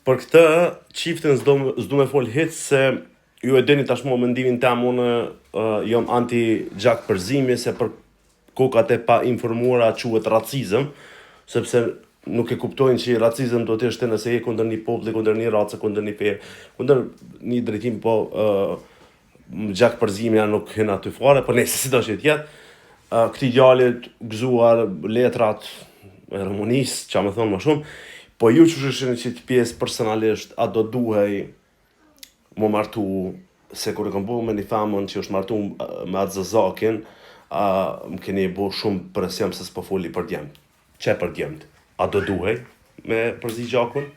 Për këtë çiftin s'do s'du me fol hiç se ju e dini tashmë mendimin tem unë uh, jam anti gjak përzimi se për kokat e pa informuara quhet racizëm, sepse nuk e kuptojnë që racizëm do të ishte nëse je kundër një populli, kundër një race, kundër një feje, kundër një drejtim po uh, gjak përzimja nuk hyn aty fare, po nëse si do që të jetë, uh, këtij djalit gëzuar letrat e Rumunisë, ça me thonë më shumë, po ju që shihni qit pjesë personalisht, a do duhej mu martu, se kur e kam bo me një femën që është martu me atë Zazakin, a, më keni bo shumë presion se s'po foli për djemt. Qe për djemt? A do duhej me përzi gjakun?